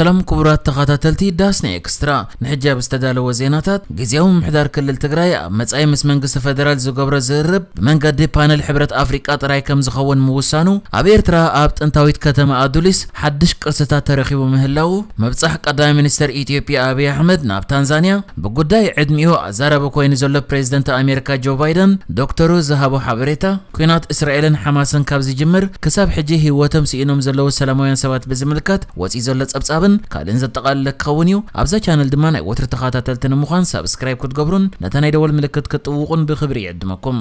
ሰላም ክቡራት ተኸታተልቲ ዳስና ኤክስትራ፣ ንሕጂ ኣብ ዝተዳለወ ዜናታት፣ ግዝያዊ ምምሕዳር ክልል ትግራይ ኣብ መጻኢ ምስ መንግስቲ ፈደራል ዝገብሮ ዝርርብ ብመንገዲ ፓነል ሕብረት ኣፍሪቃ ጥራይ ከም ዝኸውን ምውሳኑ፣ ኣብ ኤርትራ ኣብ ጥንታዊት ከተማ ኣዱሊስ ሓድሽ ቅርስታት ተረኺቡ ምህላዉ፣ ምብጻሕ ቀዳማይ ሚኒስተር ኢትዮጵያ ኣብይ ኣሕመድ ናብ ታንዛንያ፣ ብጉዳይ ዕድሚኡ ኣዛራቢ ኮይኑ ዘሎ ፕሬዝደንት ኣሜሪካ ጆ ባይደን ዶክተሩ ዝሃቦ ሓበሬታ፣ ኲናት እስራኤልን ሓማስን ካብ ዝጅምር ክሳብ ሕጂ ህይወቶም ስኢኖም ዘለዉ ሰላማውያን ሰባት ብዝምልከት ወፂ ዘሎ ጸብጻብን ካልእን ዘጠቓለለ ክኸውን እዩ። ኣብዛ ቻነል ድማ ናይ ወትሪ ተኸታተልቲ ንምዃን ሳብስክራይብ ክትገብሩን ነታ ናይ ደወል ምልክት ክትጥውቑን ብኽብሪ ይዕድመኩም።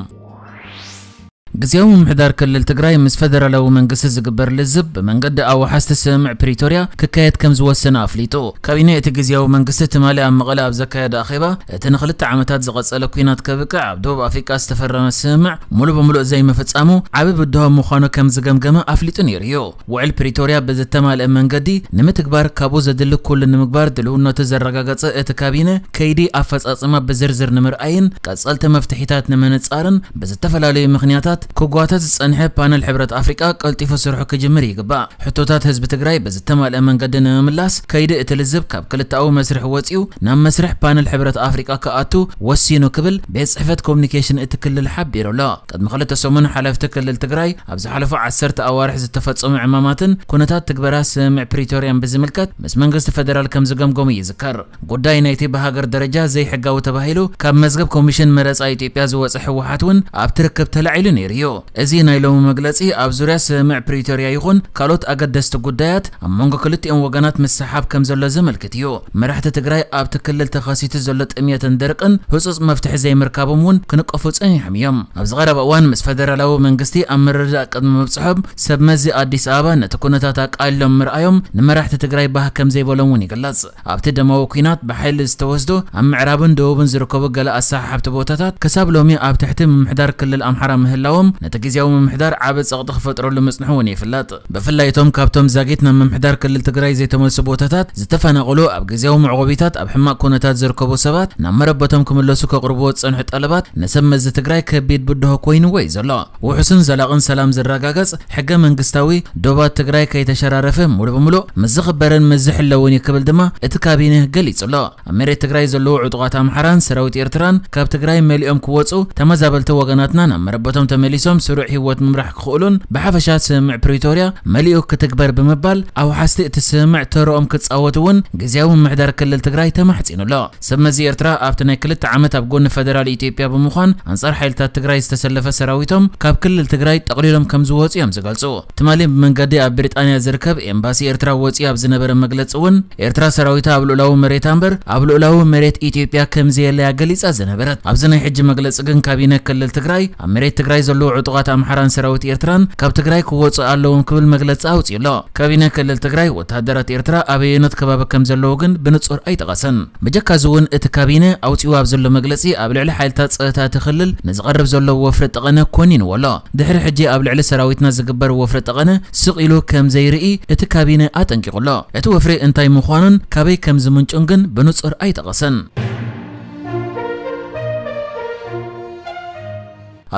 ግዝያዊ ምምሕዳር ክልል ትግራይ ምስ ፈደራላዊ መንግስቲ ዝግበር ልዝብ ብመንገዲ ኣዋሓስቲ ስምምዕ ፕሪቶርያ ክካየድ ከም ዝወሰነ ኣፍሊጡ። ካቢነ እቲ ግዝያዊ መንግስቲ ትማሊ ኣብ መቐለ ኣብ ዘካየደ ኣኼባ፣ እቲ ንክልተ ዓመታት ዝቐጸለ ኲናት ከብቅዕ ኣብ ደቡብ ኣፍሪቃ ዝተፈረመ ስምምዕ ሙሉ በሙሉ ዘይምፍጻሙ ዓቢ ብድሆ ምዃኑ ከም ዝገምገመ ኣፍሊጡ ነይሩ እዩ። ውዕል ፕሪቶርያ ብዝተማልአ መንገዲ ንምትግባር ካብኡ ዘድሊ ኩሉ ንምግባር ድልውነቱ ዘረጋገጸ እቲ ካቢነ፣ ከይዲ ኣፈጻጽማ ብዝርዝር ንምርኣይን ቀጸልቲ መፍትሒታት ንምንጻርን ብዝተፈላለዩ ምኽንያታት ክጓተት ዝጸንሐ ፓነል ሕብረት ኣፍሪቃ ቀልጢፉ ስርሑ ክጅምር ይግባእ። ሕቶታት ህዝቢ ትግራይ ብዝተማልአ መንገዲ ንምምላስ ከይዲ እቲ ልዝብ ካብ ክልተኣዊ መስርሕ ወጺኡ ናብ መስርሕ ፓነል ሕብረት ኣፍሪቃ ክኣቱ ወሲኑ ክብል ቤት ጽሕፈት ኮሙኒኬሽን እቲ ክልል ሓቢሩ ኣሎ። ቅድሚ ክልተ ሰሙን ሓለፍቲ ክልል ትግራይ ኣብ ዝሓለፉ ዓሰርተ ኣዋርሕ ዝተፈጸሙ ዕማማትን ኩነታት ትግበራ ስምምዕ ፕሪቶርያን ብዝምልከት ምስ መንግስቲ ፈደራል ከም ዝገምገሙ ይዝከር። ጉዳይ ናይቲ ብሃገር ደረጃ ዘይሕጋዊ ተባሂሉ ካብ መዝገብ ኮሚሽን መረጻ ኢትዮጵያ ዝወጸ ህወሓት እውን ኣብቲ ርክብ ተላዒሉ ነይሩ እዩ። እዚ ናይ ሎሚ መግለጺ ኣብ ዙርያ ስምምዕ ፕሪቶርያ ይኹን ካልኦት ኣገደስቲ ጉዳያት ኣብ መንጎ ክልቲኦም ወገናት ምስሕሓብ ከም ዘሎ ዘመልክት እዩ። መራሕቲ ትግራይ ኣብቲ ክልል ተኸሲቱ ዘሎ ጥምየትን ደርቅን ህጹጽ መፍትሒ ዘይምርካቦም እውን ክንቀፉ ጸኒሖም እዮም። ኣብዚ ቀረባ እዋን ምስ ፈደራላዊ መንግስቲ ኣብ ምርድዳእ ቅድሚ ምብጽሖም ሰብ መዚ ኣዲስ ኣበባ ነቲ ኩነታት ኣቃሊሎም ምርኣዮም ንመራሕቲ ትግራይ ባህ ከም ዘይበሎም እውን ይግለጽ። ኣብቲ ደማዊ ኲናት ብሓይሊ ዝተወስዱ ኣብ ምዕራብን ደቡብን ዝርከቡ ገለ ኣሰሓሓብቲ ቦታታት ክሳብ ሎሚ ኣብ ትሕቲ ምምሕዳር ክልል ኣምሓራ ምህላዎም ነቲ ግዝያዊ ምምሕዳር ዓቢ ጸቕጢ ክፈጥረሉ ምጽንሑ እውን ይፍለጥ። ብፍላይ እቶም ካብቶም ዛጊት ናብ ምምሕዳር ክልል ትግራይ ዘይተመልሱ ቦታታት ዝተፈናቐሉ፣ ኣብ ግዝያዊ መዕቆቢታት ኣብ ሕማቕ ኩነታት ዝርከቡ ሰባት ናብ መረበቶም ክምለሱ ከቕርብዎ ዝጸንሑ ጠለባት ንሰብ መዚ ትግራይ ከቢድ ብድሆ ኮይንዎ እዩ ዘሎ። ውሑስን ዘላቕን ሰላም ዝረጋገጽ ሕገ መንግስታዊ ዶባት ትግራይ ከይተሸራረፈ ሙሉ ብምሉእ ምስ ዝኽበርን ምስ ዝሕለውን እዩ ክብል ድማ እቲ ካቢነ ገሊጹ ኣሎ። ኣብ መሬት ትግራይ ዘለዉ ዕጡቓት ኣምሓራን ሰራዊት ኤርትራን ካብ ትግራይ መሊኦም ክወጹ፣ ተመዛበልቲ ወገናትና ናብ መረበቶም ተመሊሶም ስሩዕ ህይወት ምምራሕ ክኽእሉን ብሓፈሻ ስምምዕ ፕሪቶርያ መሊኡ ክትግበር ብምባል ኣውሓስቲ እቲ ስምምዕ ተረኦም ክጻወቱ እውን ግዝያዊ ምምሕዳር ክልል ትግራይ ተማሕጺኑ ኣሎ። ሰብ መዚ ኤርትራ ኣብቲ ናይ ክልተ ዓመት ኣብ ጎኒ ፈደራል ኢትዮጵያ ብምዃን ኣንጻር ሓይልታት ትግራይ ዝተሰለፈ ሰራዊቶም ካብ ክልል ትግራይ ጠቕሊሎም ከም ዝወጹ እዮም ዝገልጹ። ትማሊ ብመንገዲ ኣብ ብሪጣንያ ዝርከብ ኤምባሲ ኤርትራ ወጺኡ ኣብ ዝነበረ መግለጺ እውን ኤርትራ ሰራዊታ ኣብ ልኡላዊ መሬታ እምበር ኣብ ልኡላዊ መሬት ኢትዮጵያ ከም ዘየለያ ገሊጻ ዝነበረት። ኣብዚ ናይ ሕጂ መግለጺ ግን ካቢነ ክልል ትግራይ ኣብ መሬት ትግራይ ዘለዉ ዕጡቓት ኣምሓራን ሰራዊት ኤርትራን ካብ ትግራይ ክወጹ ኣለዎም ክብል መግለጺ ኣውጺኡ ኣሎ። ካቢነ ክልል ትግራይ ወተሃደራት ኤርትራ ኣበየኖት ከባቢ ከም ዘለዉ ግን ብንጹር ኣይጠቐሰን። ብጀካ እዚ እውን እቲ ካቢነ ኣውጺኡ ኣብ ዘሎ መግለጺ ኣብ ልዕሊ ሓይልታት ጸጥታ እቲ ክልል ንዝቐርብ ዘሎ ወፍሪ ጠቐነ ኮኒንዎ ኣሎ። ድሕሪ ሕጂ ኣብ ልዕሊ ሰራዊትና ዝግበር ወፍሪ ጠቐነ ስቕ ኢሉ ከም ዘይርኢ እቲ ካቢነ ኣጠንቂቑ ኣሎ። እቲ ወፍሪ እንታይ ምዃኑን ካበይ ከም ዝምንጩን ግን ብንጹር ኣይጠቐሰን።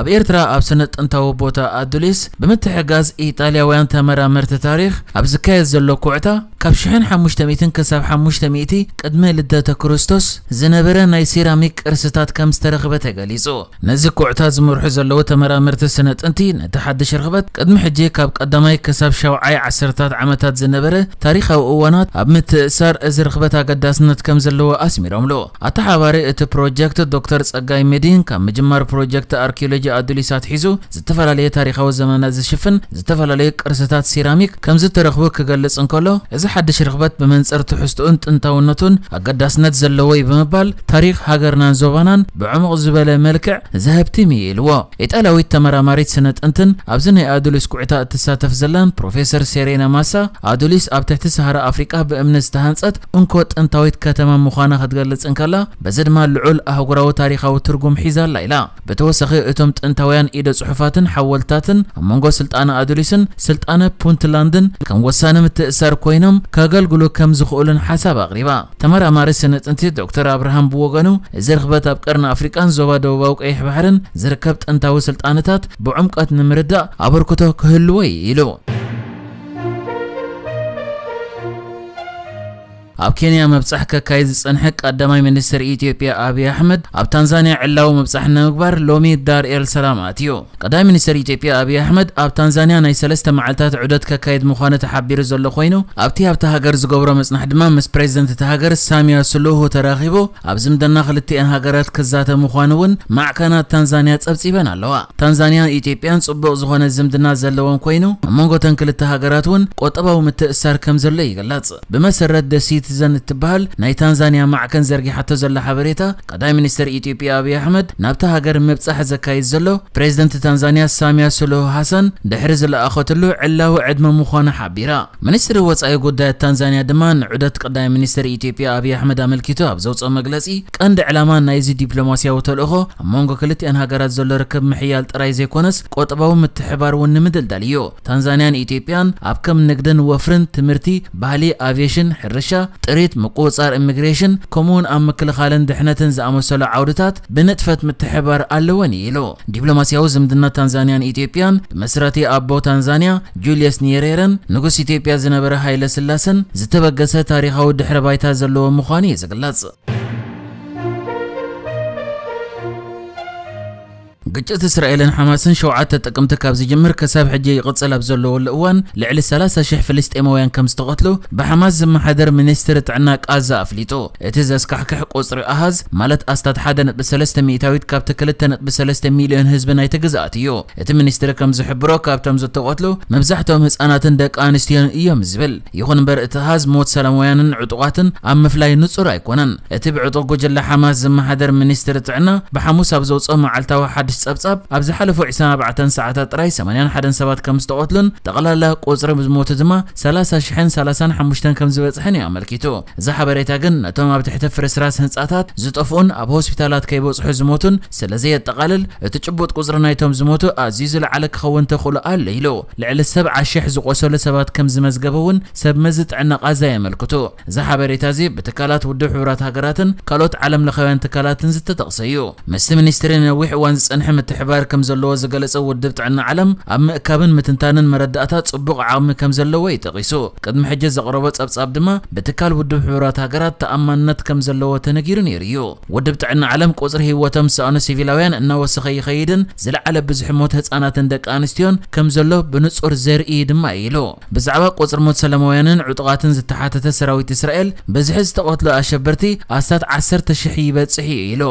ኣብ ኤርትራ ኣብ ስነ ጥንታዊ ቦታ ኣዱሊስ ብምትሕጋዝ ኢጣልያውያን ተመራመርቲ ታሪኽ ኣብ ዝካየድ ዘሎ ኩዕታ ካብ ሽሕን ሓሙሽተ ሚእትን ክሳብ ሓሙሽተ ሚእቲ ቅድመ ልደተ ክርስቶስ ዝነበረ ናይ ሴራሚክ ቅርስታት ከም ዝተረኽበ ተገሊጹ። ነዚ ኩዕታ ዝመርሑ ዘለዉ ተመራመርቲ ስነ ጥንቲ ነቲ ሓድሽ ርኽበት ቅድሚ ሕጂ ካብ ቀዳማይ ክሳብ ሻውዓይ ዓሰርታት ዓመታት ዝነበረ ታሪኻዊ እዋናት ኣብ ምትእሳር እዚ ርኽበት ኣገዳስነት ከም ዘለዎ ኣስሚሮምሉ። ኣተሓባሪ እቲ ፕሮጀክት ዶክተር ጸጋይ መዲን ካብ ምጅማር ፕሮጀክት ኣርኪዮሎጂ ኣዱሊስ ኣትሒዙ ዝተፈላለየ ታሪኻዊ ዘመናት ዝሽፍን ዝተፈላለዩ ቅርስታት ሴራሚክ ከም ዝተረኽቡ ክገልጽ እንከሎ፣ እዚ ሓድሽ ርኽበት ብመንጽር ትሕዝትኡን ጥንታውነቱን ኣገዳስነት ዘለዎ እዩ ብምባል ታሪኽ ሃገርናን ዞባናን ብዕሙቕ ዝበለ መልክዕ ዘህብትም እዩ ኢልዎ። ኢጣልያዊት ተመራማሪት ስነ ጥንትን ኣብዚ ናይ ኣዱሊስ ኩዕታ እትሳተፍ ዘላን ፕሮፌሰር ሴሬና ማሳ፣ ኣዱሊስ ኣብ ትሕቲ ሰሃራ ኣፍሪቃ ብእምኒ ዝተሃንጸት እንኮ ጥንታዊት ከተማ ምዃና ክትገልጽ እንከላ፣ በዚ ድማ ልዑል ኣህጉራዊ ታሪኻዊ ትርጉም ሒዛ ኣላ ኢላ። ብተወሳኺ እቶም ጥንታውያን ኢደ ጽሑፋትን ሓወልትታትን ኣብ መንጎ ስልጣነ ኣዱሊስን ስልጣነ ፑንትላንድን ከም ወሳኒ ምትእሳር ኮይኖም ከገልግሉ ከም ዝኽእሉን ሓሳብ ኣቕሪባ። ተመራማሪ ስነ ጥንቲ ዶክተር ኣብርሃም ብወገኑ፣ እዚ ርኽበት ኣብ ቀርኒ ኣፍሪቃን ዞባ ደቡባዊ ቀይሕ ባሕርን ዝርከብ ጥንታዊ ስልጣነታት ብዕምቀት ንምርዳእ ኣበርክቶ ክህልዎ እዩ ኢሉ። ኣብ ኬንያ ምብጻሕ ከካይድ ዝጸንሐ ቀዳማይ ሚኒስትር ኢትዮጵያ ኣብይ ኣሕመድ፣ ኣብ ታንዛንያ ዕላዊ ምብጻሕ ንምግባር ሎሚ ዳር ኤል ሰላም ኣትዩ። ቀዳማይ ሚኒስትር ኢትዮጵያ ኣብይ ኣሕመድ ኣብ ታንዛንያ ናይ ሰለስተ መዓልታት ዑደት ከካይድ ምዃኑ ተሓቢሩ ዘሎ ኮይኑ፣ ኣብቲ ኣብታ ሃገር ዝገብሮ ምጽናሕ ድማ ምስ ፕሬዚደንት እታ ሃገር ሳሚያ ሱሉሁ ተራኺቡ ኣብ ዝምድና ክልቲኣን ሃገራት ክዛተ ምዃኑ እውን ማዕከናት ታንዛንያ ጸብጺበን ኣለዋ። ታንዛንያን ኢትዮጵያን ጽቡቕ ዝኾነ ዝምድና ዘለዎም ኮይኑ፣ ኣብ መንጎ እተን ክልተ ሃገራት እውን ቁጠባዊ ምትእስሳር ከም ዘሎ ይግለጽ። ብመሰረት ደ ሲቲዘን እትበሃል ናይ ታንዛንያ ማዕከን ዘርጊሓቶ ዘላ ሓበሬታ፣ ቀዳማይ ሚኒስትር ኢትዮጵያ ኣብይ ኣሕመድ ናብታ ሃገር ምብጻሕ ዘካይድ ዘሎ፣ ፕሬዚደንት ታንዛንያ ሳሚያ ሱሉሁ ሃሳን ድሕሪ ዝለኣኸትሉ ዕላዊ ዕድመ ምዃኑ ሓቢራ። ሚኒስትሪ ወጻኢ ጉዳያት ታንዛንያ ድማ ንዑደት ቀዳማይ ሚኒስትር ኢትዮጵያ ኣብይ ኣሕመድ ኣመልኪቱ ኣብ ዘውጽኦ መግለጺ፣ ቀንዲ ዕላማ ናይዚ ዲፕሎማስያዊ ተልእኾ ኣብ መንጎ ክልቲኣን ሃገራት ዘሎ ርክብ ምሕያል ጥራይ ዘይኮነስ፣ ቁጠባዊ ምትሕባር እውን ንምድልዳል እዩ። ታንዛንያን ኢትዮጵያን ኣብ ከም ንግድን ወፍርን፣ ትምህርቲ፣ ባህሊ፣ ኣቪዬሽን፣ ሕርሻ፣ ጥሪት፣ ምቁጽጻር ኢሚግሬሽን፣ ከምኡውን ኣብ ምክልኻልን ድሕነትን ዝኣመሰሉ ዓውድታት ብንጥፈት ምትሕባር ኣለወን እዩ ኢሉ። ዲፕሎማስያዊ ዝምድና ታንዛንያን ኢትዮጵያን ብመስራቲ ኣቦ ታንዛንያ ጁልየስ ኒየሬረን ንጉስ ኢትዮጵያ ዝነበረ ሃይለ ስላሰን ዝተበገሰ ታሪኻዊ ድሕረ ባይታ ዘለዎ ምዃኑ እዩ ዝግለጽ። ግጭት እስራኤልን ሓማስን ሸውዓተ ጥቅምቲ ካብ ዝጅምር ክሳብ ሕጂ ይቕጽል ኣብ ዘለወሉ እዋን፣ ልዕሊ ሰላሳ ሽሕ ፍልስጤማውያን ከም ዝተቐትሉ ብሓማስ ዝመሓደር ሚኒስትሪ ጥዕና ቃዛ ኣፍሊጡ። እቲ ዘስካሕክሕ ቁጽሪ ኣሃዝ፣ ማለት ኣስታት ሓደ ነጥቢ ሰለስተ ሚእታዊት ካብቲ ክልተ ነጥቢ ሰለስተ ሚልዮን ህዝቢ ናይቲ ግዝኣት እዩ። እቲ ሚኒስትሪ ከም ዝሕብሮ፣ ካብቶም ዝተቐትሉ መብዛሕትኦም ህጻናትን ደቂ ኣንስትዮን እዮም ዝብል። ይኹን እምበር፣ እቲ ኣሃዝ ሞት ሰላማውያንን ዕጡቓትን ኣብ ምፍላይ ንጹር ኣይኮነን። እቲ ብዕጡቕ ጉጅለ ሓማስ ዝመሓደር ሚኒስትሪ ጥዕና ብሓሙስ ኣብ ዘውፅኦ መዓልታዊ ሓድሽ ጸብጻብ፣ ኣብ ዝሓለፉ ዕስራን ኣርባዕተን ሰዓታት ጥራይ ሰማንያን ሓደን ሰባት ከም ዝተቐትሉን ጠቕላላ ቁጽሪ ዝሞቱ ድማ ሰላሳ ሽሕን ሰላሳን ሓሙሽተን ከም ዝበጽሐን እዩ ኣመልኪቱ። እዚ ሓበሬታ ግን ነቶም ኣብ ትሕቲ ፍርስራስ ህንጻታት ዝጠፍኡን ኣብ ሆስፒታላት ከይበጽሑ ዝሞቱን ስለ ዘየጠቓልል፣ እቲ ጭቡጥ ቁጽሪ ናይቶም ዝሞቱ ኣዝዩ ዝለዓለ ክኸውን ተኽእሎ ኣሎ ኢሉ። ልዕሊ ሰብዓ ሽሕ ዝቖሰሉ ሰባት ከም ዝመዝገበ እውን ሰብ መዚ ጥዕና ቃዛ የመልክቱ። እዚ ሓበሬታ እዚ ብትካላት ውድብ ሕቡራት ሃገራትን ካልኦት ዓለም ለኻውያን ትካላትን ዝተጠቕሰ እዩ። ምስቲ ሚኒስትሪ ነዊሕ እዋን ዝጸንሐ ምትሕባር ከም ዘለዎ ዝገለጸ ውድብ ጥዕና ዓለም፣ ኣብ ምእካብን ምትንታንን መረዳእታ ጽቡቕ ዓቕሚ ከም ዘለዎ እዩ ጠቒሱ። ቅድሚ ሕጂ ዘቕረቦ ጸብጻብ ድማ ብትካል ውድብ ሕቡራት ሃገራት ተኣማንነት ከም ዘለዎ ተነጊሩ ነይሩ እዩ። ውድብ ጥዕና ዓለም ቁጽሪ ህይወቶም ዝሰኣኑ ሲቪላውያን እናወሰኸ ይኸይድን ዝለዓለ ብዙሕ ሞት ህጻናትን ደቂ ኣንስትዮን ከም ዘሎ ብንጹር ዘርኢ ድማ እዩ ኢሉ። ብዛዕባ ቁጽሪ ሞት ሰላማውያንን ዕጡቓትን ዝተሓተተ ሰራዊት እስራኤል፣ ብዝሒ ዝተቐትሉ ኣሸበርቲ ኣስታት ዓሰርተ ሽሕ ይበጽሕ እዩ ኢሉ።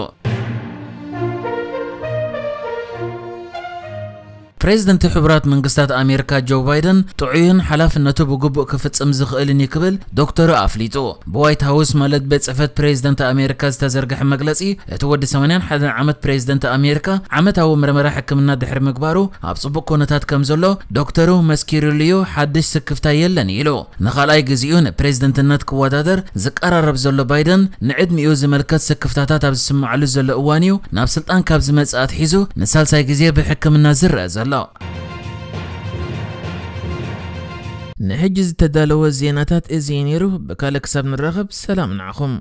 ፕሬዚደንት ሕቡራት መንግስታት ኣሜሪካ ጆ ባይደን ጥዑይን ሓላፍነቱ ብግቡእ ክፍጽም ዝኽእልን እዩ ክብል ዶክተሩ ኣፍሊጡ። ብዋይት ሃውስ ማለት ቤት ጽሕፈት ፕሬዚደንት ኣሜሪካ ዝተዘርግሐ መግለጺ፣ እቲ ወዲ ሰማንያን ሓደን ዓመት ፕሬዚደንት ኣሜሪካ ዓመታዊ ምርመራ ሕክምና ድሕሪ ምግባሩ ኣብ ጽቡቕ ኩነታት ከም ዘሎ ዶክተሩ መስኪሩሉ'ዩ፣ ሓድሽ ስክፍታ የለን ኢሉ። ንኻልኣይ ግዜኡ ንፕሬዚደንትነት ክወዳደር ዝቀራረብ ዘሎ ባይደን፣ ንዕድሚኡ ዝምልከት ስክፍታታት ኣብ ዝስምዓሉ ዘሎ እዋን እዩ ናብ ስልጣን ካብ ዝመጽእ ኣትሒዙ ንሳልሳይ ግዜ ብሕክምና ዝረአ ዘሎ። ንሕጂ ዝተዳለወ ዜናታት እዚ እዩ ነይሩ። ብካልእ ክሳብ ንራኸብ ሰላም ንዓኹም።